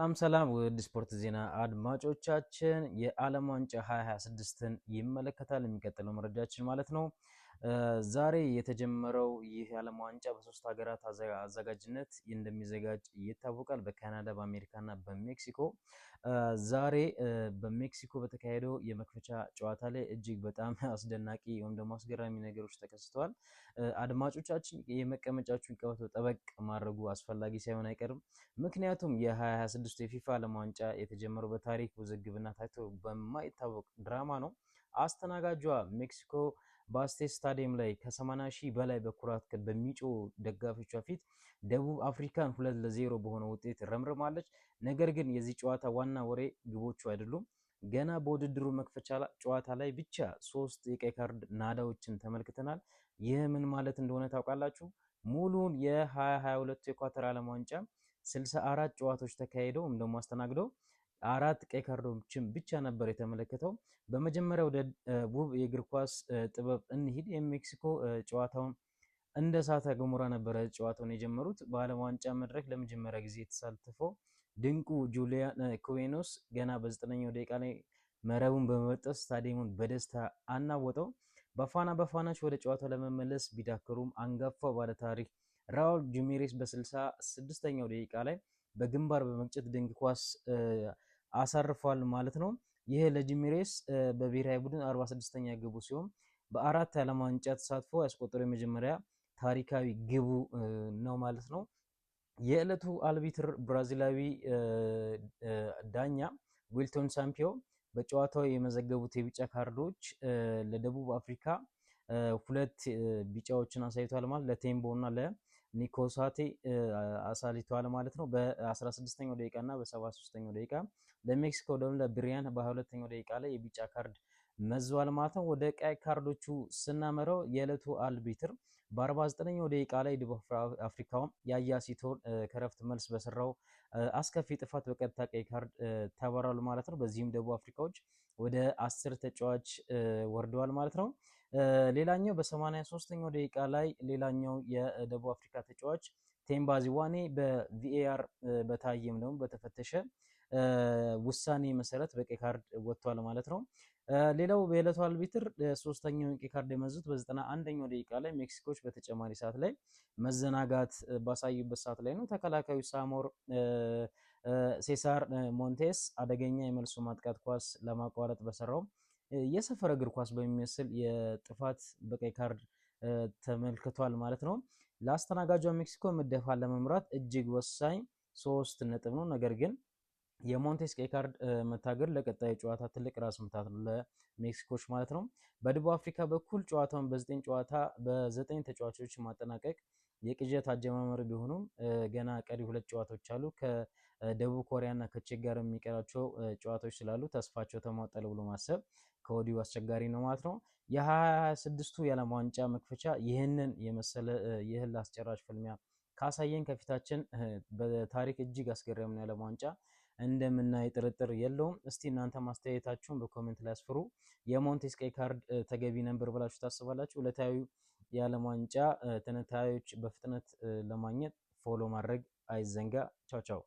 ሰላም ሰላም ውድ ስፖርት ዜና አድማጮቻችን፣ የዓለም ዋንጫ 2026ን ይመለከታል የሚቀጥለው መረጃችን ማለት ነው። ዛሬ የተጀመረው ይህ የዓለም ዋንጫ በሶስት ሀገራት አዘጋጅነት እንደሚዘጋጅ ይታወቃል። በካናዳ፣ በአሜሪካ እና በሜክሲኮ። ዛሬ በሜክሲኮ በተካሄደው የመክፈቻ ጨዋታ ላይ እጅግ በጣም አስደናቂ ወይም ደግሞ አስገራሚ ነገሮች ተከስተዋል። አድማጮቻችን፣ የመቀመጫችሁን ቀበቶ ጠበቅ ማድረጉ አስፈላጊ ሳይሆን አይቀርም። ምክንያቱም የ2026 የፊፋ ዓለም ዋንጫ የተጀመረው በታሪክ ውዝግብና ታይቶ በማይታወቅ ድራማ ነው። አስተናጋጇ ሜክሲኮ በአዝቴክ ስታዲየም ላይ ከ80 ሺህ በላይ በኩራት በሚጮሁ ደጋፊዎቿ ፊት ደቡብ አፍሪካን 2-0 በሆነ ውጤት ረምርማለች። ነገር ግን የዚህ ጨዋታ ዋና ወሬ ግቦቹ አይደሉም። ገና በውድድሩ መክፈቻ ጨዋታ ላይ ብቻ ሶስት የቀይ ካርድ ናዳዎችን ተመልክተናል። ይህ ምን ማለት እንደሆነ ታውቃላችሁ? ሙሉውን የ2022 የኳታር ዓለም ዋንጫ 64 ጨዋታዎች ተካሂደው ወይም ደግሞ አስተናግደው አራት ቀይ ካርዶችን ብቻ ነበር የተመለከተው። በመጀመሪያ ወደ ውብ የእግር ኳስ ጥበብ እንሂድ። የሜክሲኮ ጨዋታውን እንደ እሳተ ገሞራ ነበረ ጨዋታውን የጀመሩት። በዓለም ዋንጫ መድረክ ለመጀመሪያ ጊዜ የተሳተፈው ድንቁ ጁሊያን ኩዌኖስ ገና በ9ኛው ደቂቃ ላይ መረቡን በመበጠስ ስታዲየሙን በደስታ አናወጠው። በፋና በፋናች ወደ ጨዋታው ለመመለስ ቢዳክሩም አንጋፋው ባለታሪክ ራውል ጁሜሬስ በ66ኛው ደቂቃ ላይ በግንባር በመግጨት ድንቅ ኳስ አሳርፏል ማለት ነው። ይህ ለጂሚሬስ በብሔራዊ ቡድን 46ኛ ግቡ ሲሆን በአራት የዓለም ዋንጫ ተሳትፎ ያስቆጠረው የመጀመሪያ ታሪካዊ ግቡ ነው ማለት ነው። የዕለቱ አልቢትር ብራዚላዊ ዳኛ ዊልቶን ሳምፒዮ በጨዋታው የመዘገቡት የቢጫ ካርዶች ለደቡብ አፍሪካ ሁለት ቢጫዎችን አሳይቷል ማለት ለቴምቦ እና ለኒኮሳቴ አሳይቷል ማለት ነው። በ16ኛው ደቂቃ እና በ73ኛው ደቂቃ፣ ለሜክሲኮ ደግሞ ለብሪያን በ22ኛው ደቂቃ ላይ የቢጫ ካርድ መዟል ማለት ነው። ወደ ቀይ ካርዶቹ ስናመራው የዕለቱ አልቢትር በ49ኛው ደቂቃ ላይ ደቡብ አፍሪካውን ያያ ሲቶን ከረፍት መልስ በሰራው አስከፊ ጥፋት በቀጥታ ቀይ ካርድ ተባሯል ማለት ነው። በዚህም ደቡብ አፍሪካዎች ወደ 10 ተጫዋች ወርደዋል ማለት ነው። ሌላኛው በ83ኛው ደቂቃ ላይ ሌላኛው የደቡብ አፍሪካ ተጫዋች ቴምባ ዚዋኔ በ VAR በታየም ደግሞ በተፈተሸ ውሳኔ መሰረት በቀይ ካርድ ወጥቷል ማለት ነው። ሌላው በዕለቱ አልቢትር ሶስተኛውን ቀይ ካርድ የመዙት በ91ኛው ደቂቃ ላይ ሜክሲኮች በተጨማሪ ሰዓት ላይ መዘናጋት ባሳዩበት ሰዓት ላይ ነው። ተከላካዩ ሳሞር ሴሳር ሞንቴስ አደገኛ የመልሶ ማጥቃት ኳስ ለማቋረጥ በሰራው የሰፈር እግር ኳስ በሚመስል የጥፋት በቀይ ካርድ ተመልክቷል ማለት ነው። ለአስተናጋጇ ሜክሲኮ ምደፋን ለመምራት እጅግ ወሳኝ 3 ነጥብ ነው። ነገር ግን የሞንቴስ ቀይ ካርድ መታገድ ለቀጣዩ ጨዋታ ትልቅ ራስ ምታት ነው ለሜክሲኮች ማለት ነው። በደቡብ አፍሪካ በኩል ጨዋታውን በዘጠኝ ጨዋታ በዘጠኝ ተጫዋቾች ማጠናቀቅ የቅዠት አጀማመር ቢሆኑም ገና ቀሪ ሁለት ጨዋታዎች አሉ። ከደቡብ ኮሪያ እና ከቼክ ጋር የሚቀራቸው ጨዋታዎች ስላሉ ተስፋቸው ተሟጧል ብሎ ማሰብ ከወዲሁ አስቸጋሪ ነው ማለት ነው። የ2026ቱ የዓለም ዋንጫ መክፈቻ ይህንን የመሰለ የእልህ አስጨራሽ ፍልሚያ ካሳየን ከፊታችን በታሪክ እጅግ አስገራሚ የዓለም ዋንጫ እንደምናይ ጥርጥር የለውም። እስቲ እናንተ ማስተያየታችሁን በ comment ላይ አስፍሩ። የሞንቴስ ቀይ ካርድ ተገቢ ነበር ብላችሁ ታስባላችሁ? ዕለታዊ የዓለም ዋንጫ ትንታኔዎች በፍጥነት ለማግኘት follow ማድረግ አይዘንጋ። ቻው ቻው።